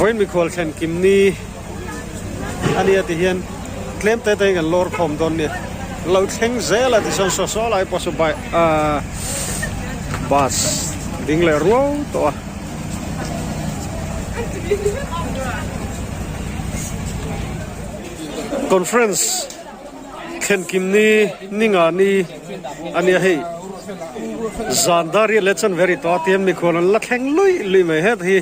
Vawiin mikhual thlen kim ni a nia ti hian tlem te te in kan lawr khawm dawn nia lo thleng zel a tichuan saw saw lai pawh saw bike ahh bus ding leh ruau tawh a. Conference thlen kim ni ni nga ni a nia hei zan dar riat leh chuan very tawh a tihian mikhual an la thleng luih luih mai het hi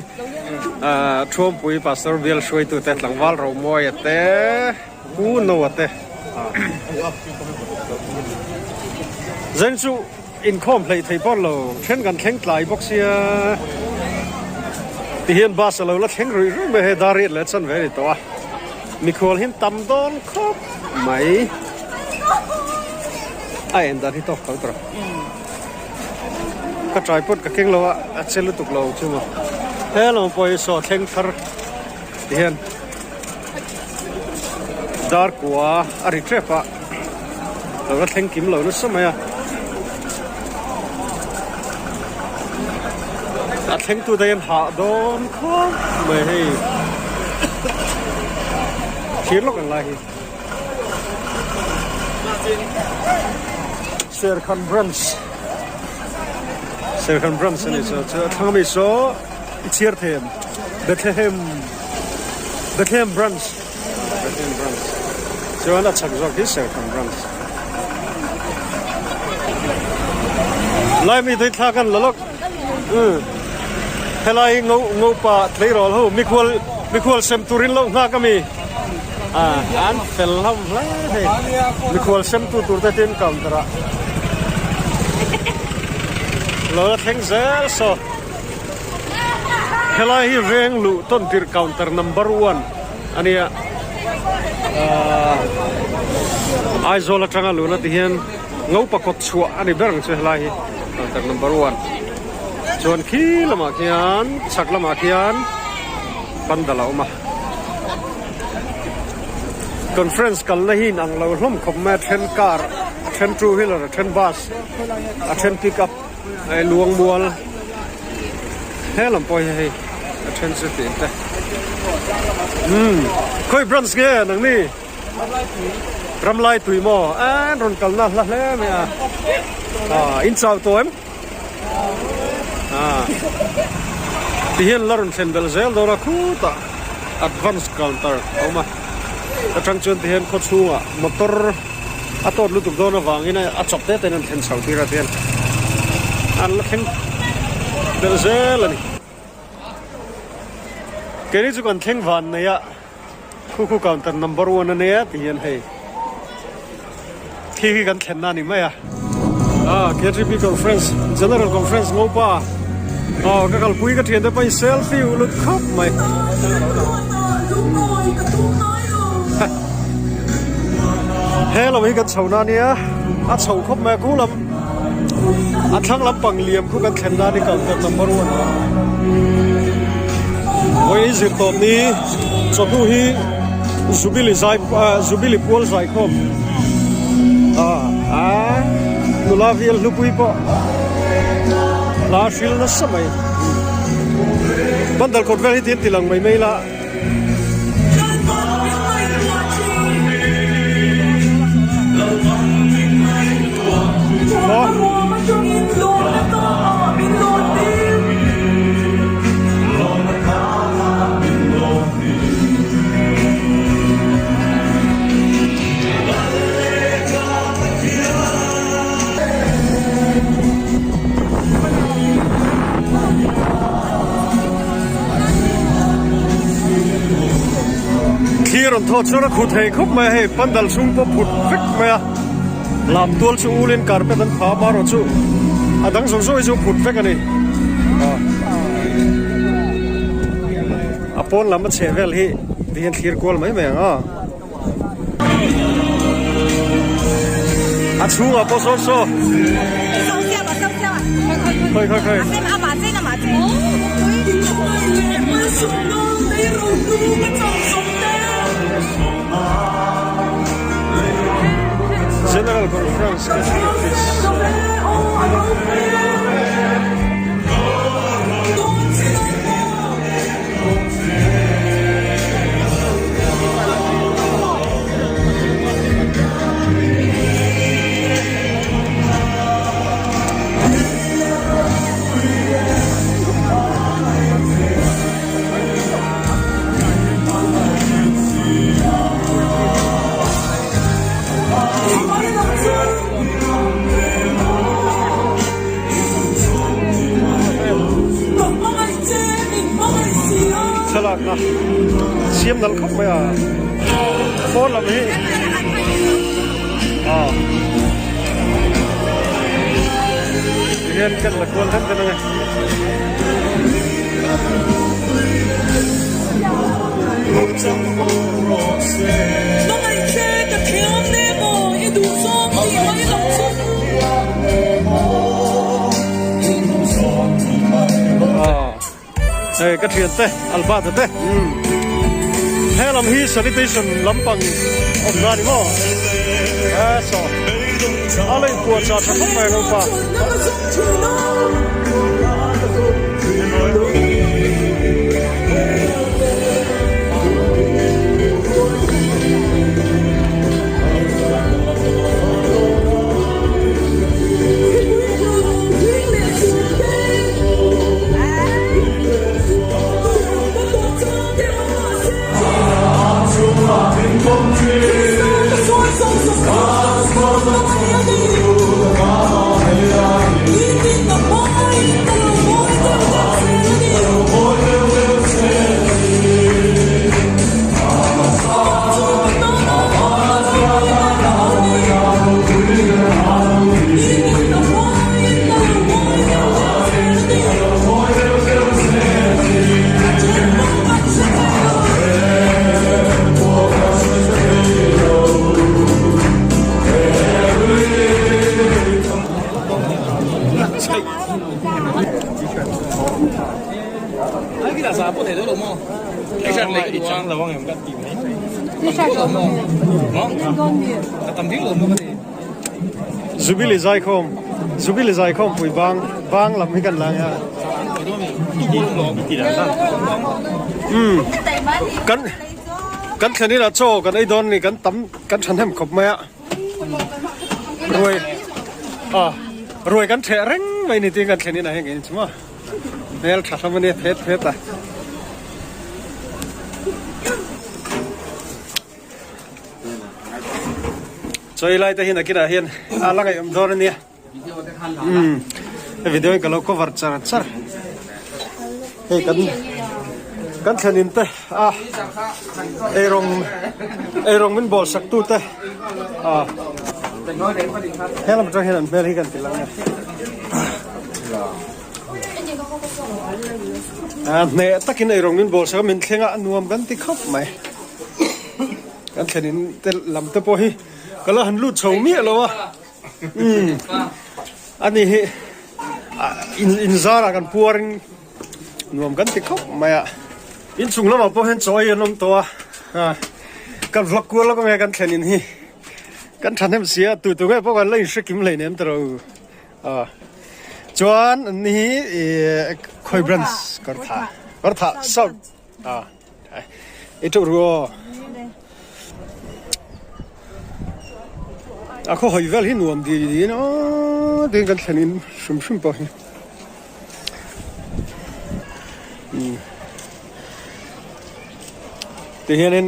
ahh Thuampui Pastor bial hruaitu te tlangval Romawia te Pu Noa te ah zain chu inkhawm hleih thei pawh lo then kan thleng tlai bawk sia tihian bus a lo la thleng ruih ruih mai hei dar riat leh chuan very tawh a mikhual hi an tam dawn khawp mai a en dan hi tawk tho tawh ka tripod ka keng lo a a che lutuk lo chu maw hello pawh hi saw thleng thar tihian dar kua a ri tep a lo la thleng kim lo nasa mai a a thleng tu te hian hah dawn khawp mai hei thir lawk ang lai hi Serkhan branch Serkhan branch ani chu chu a thlang ami saw i chhiar thei em Bethlehem Bethlehem branch Bethlehem branch chuan a chhak zawk hi Serkhan branch lai mi te thla kan la lawk helai ngo ngopa tleirawl ho mikhual mikhual sem turin lo nghak ami an fel hlauh hle hei mikhual sem tu tur te tin counter ah lo la thleng zel saw helai hi veng luh tawn tirh counter number one ania ahh Aizawl atanga luhna ti hian Ngopa kawt chhuah a ni ber ang chu helai hi counter number one chuan khi lamah khian chhak lamah khian pandal a awm a conference kalna hi inang lo hlawm khawp mai a then car a then two wheeler a then bus a then pick up a luang mual he lam pawh hi hei a then chu tih te umm khawi branch nge nang ni ramlai tui maw an rawn kalna hla hle mai a ah in chau tawh em ah ti hian la rawn thlen belh zel dawn a khutah advance counter a awm a atang chuan ti hian khaw chhungah motor a tawt lutuk dawn avangin a chawp te ten an thlen chho tir a ti hian an la thleng belh zel a ni keini chu kan thleng van nei a. Khu khu counter number one a nia ti hian hei khi khi kan thlenna a ni mai a ah KTP conference general conference ngopa aw ka kalpui ka thian te pawhin selfie u lut khawp mai he lo hi kan chho na nia a chho khawp mai a khu lam a thlang lampang liam khu kan thlenna a ni counter number one a vawi zir tawp ni. Chawhnu hi Jubilee zai ah Jubilee pual zai khawm ah a nula vel hlupui pawh hla hril nasa mai Bandal kawt vel hi tin ti lang mai mai la. Thli rawn thawt chuan a khu thei khawp mai a hei pandal chhung pawh phut vek mai a lam tual chu ulin carpet an phah a marawh chu a dang zawng zawng hi chu phut vek a ni. A pawn lam a chheh vel hi ti hian thlir kual mai mai ang a. A chhungah pawh sawn saw. Khawi khawi khawi. General Conference Office. Thlalakna siam nalh khawp mai a pawn lam hi ah tihian kan la kual hem ten ange. Hei ka thian te Albert te he lam hi sanitation lampang awmna a ni maw he saw a lei puan chah tha khawp mai ang pa. Zubili zaikhawm Zubili zaikhawm pui bang bang lam hi kan la nia umm kan kan thlen inah chaw kan ei dawn a ni kan tam kan thahnem khawp mai a ruai ah ruai kan theh reng mai ni tin kan thlen inah hian kan inchhung a hmel tha hlawm a nia phet phet a. Chawi lai te hi nakinah hian a la ngaihawm dawn a nia umm video in ka lo cover char char hei kan kan thlen in te a eirawng eirawng min bawl sak tu te a helam atang hian an hmel hi kan ti lang a a hneh takin eirawng min bawl sak a min thleng a a nuam kan ti khawp mai. Kan thlen in te lam te pawh hi ka la han lut chho miah lo a umm ani hi in in zarah kan puar in nuam kan ti khawp mai a inchung lamah pawh hian chaw ei an awm tawh a ah kan vlog kual lawk ange kan thlen in hi kan thahnem si a tu tu nge pawh kan la inhre kim hlei nem tawh ah chuan an ni hi ih khawi branch kawrtha kawrtha south ah. I ṭeuh ru aw. A khaw hawi vel hi nuam di niin aw tiin kan thlen in hrim hrim pawh hi. Ti hianin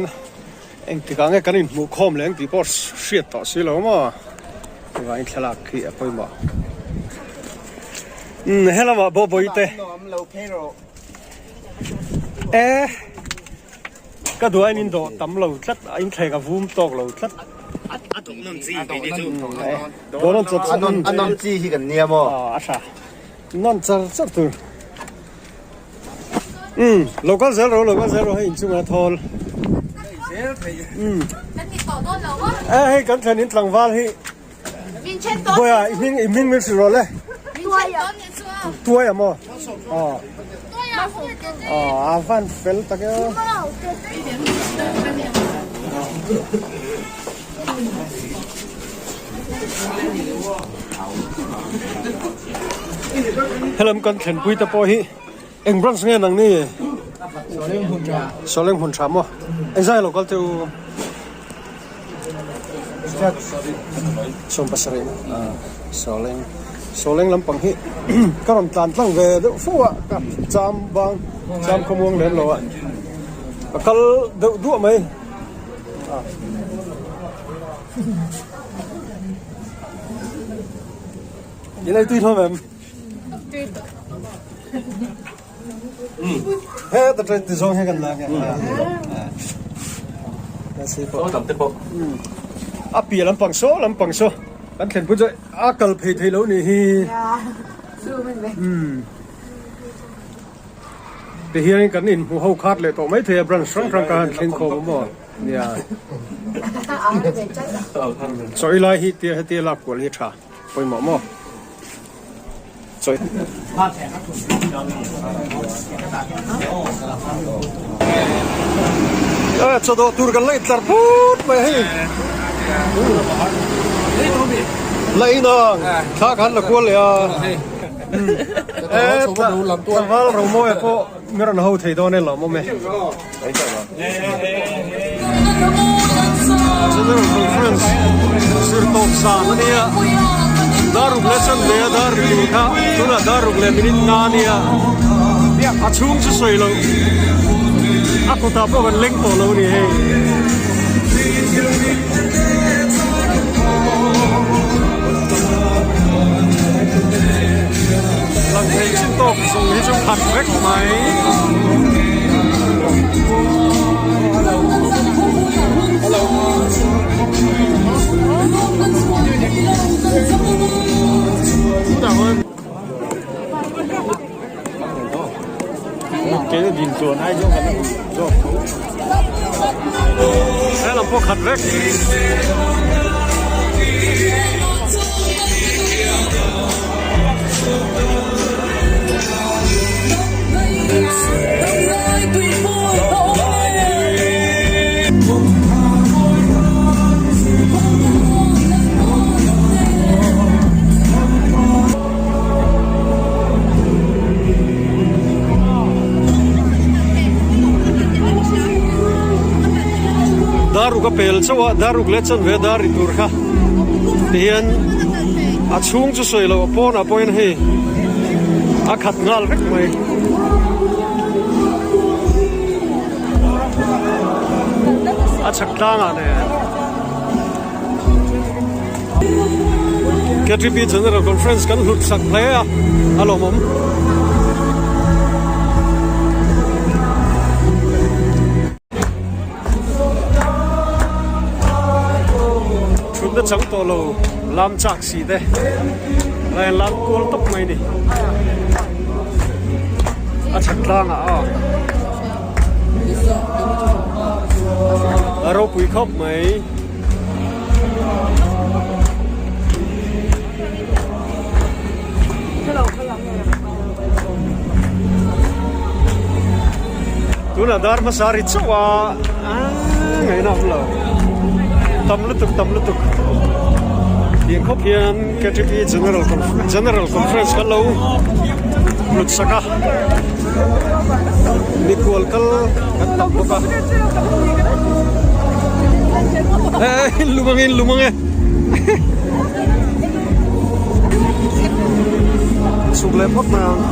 engtikah nge kan inhmuh khawm leh ang tih pawh hriat tawh si lo maw. Chuvangin thlalak hi a pawimawh. Umm helamah bawhbawi te. E ka duh ain in dawh tam lo tlat a in thleng a vum tawk lo tlat a dawh nawn chi kei ni chu dawh nawn char char a nawn chi hi kan nia maw a tha nawn char char tur um lo kal zel ro lo kal zel ro hei inchungah a thawl um e hei kan thlen in tlangval hi Bawiha i hming i hming min hrilh rawh le. Tuai a maw? Aw. Aw a van fel tak e aw. Helam kan thlenpui te pawh hi eng branch nge nang ni? Sawleng hmun tha maw? Engzai lo kal teh u. 17 Sawleng Sawleng lampang hi ka rawn tlan tlang ve deuh fo a ka cham bang cham khawmuang lem lo a ka kal deuh duah mai. In ei tui hlawm em? Tui tawh. He ta ṭe ti zawng hi kan la nge. Saw tam te pawh. A piah lampang saw lampang saw kan thlen pui chu a kal phei thei lo nih hi. Ti hian kan inhmu ho khat leh tawh mai thei a branch hrang hrang kha han thleng khawm a maw nia. Chaw i lai hi tia hetia lak kual hi tha pawimawh maw. Chaw i chaw dawh tur kan la intlar phut mai a hei. La inang thla khan la kual leh a. Tlangval Romawia pawh mi rawn ho thei dawn e lawm awm e. General Conference zir tawp zan a nia, dar ruk leh chan ve a dar ri tur kha tunah dar ruk leh minute nga a nia, a chhung chu sawi loh a kutah pawh kan leng tawh lo a ni hei. Lang thei chin tawk zawng hi chu khat vek mai. He lam pawh khat vek. Daruk a pel chauh a daruk leh chanve dar ri tur kha tihian a chhung chu sawi loh a pawnah pawhin hei a khat nghal vek mai. A chhak tlangah nen. KTP General Conference kan hlut sak hle a, a lawmawm. Thutna chang tawh lo lam chak si te lai an lam kual tawp mai ni. A chhak tlangah a a ropui khawp mai. Tunah dar hmasa ri chauh a ngaihna awm lo tam lutuk tam lutuk tiang khawp hian KTP General General Conference kan lo hlut sak a mikhual kal kan tam bawk a eh lum angin lum ang e. Chhuk leh phawt mai ang.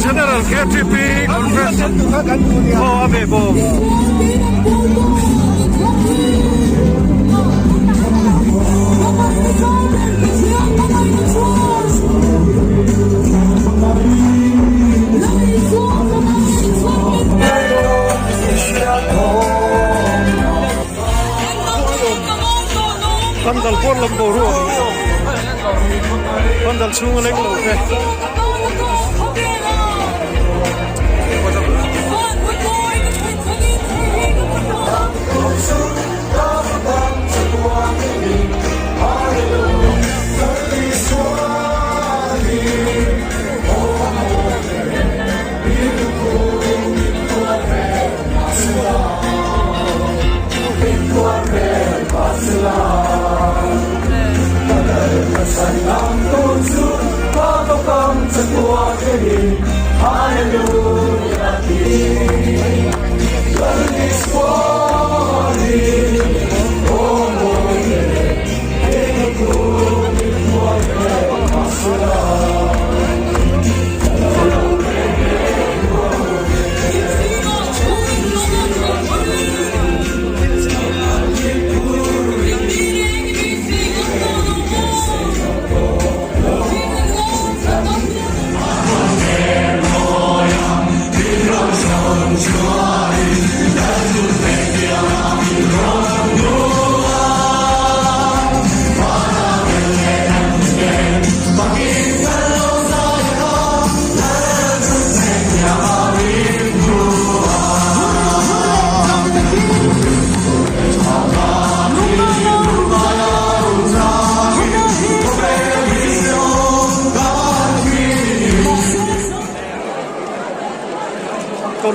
General KTP Conference aw a ve bawm. Pandal pawn lam boruak pandal chhung a leng lo te.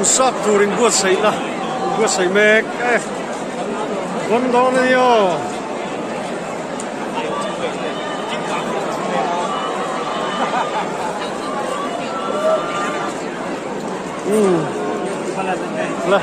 sap tur inbuatsaihna inbuatsaih mek e rawn dawn a ni aw. Umm la.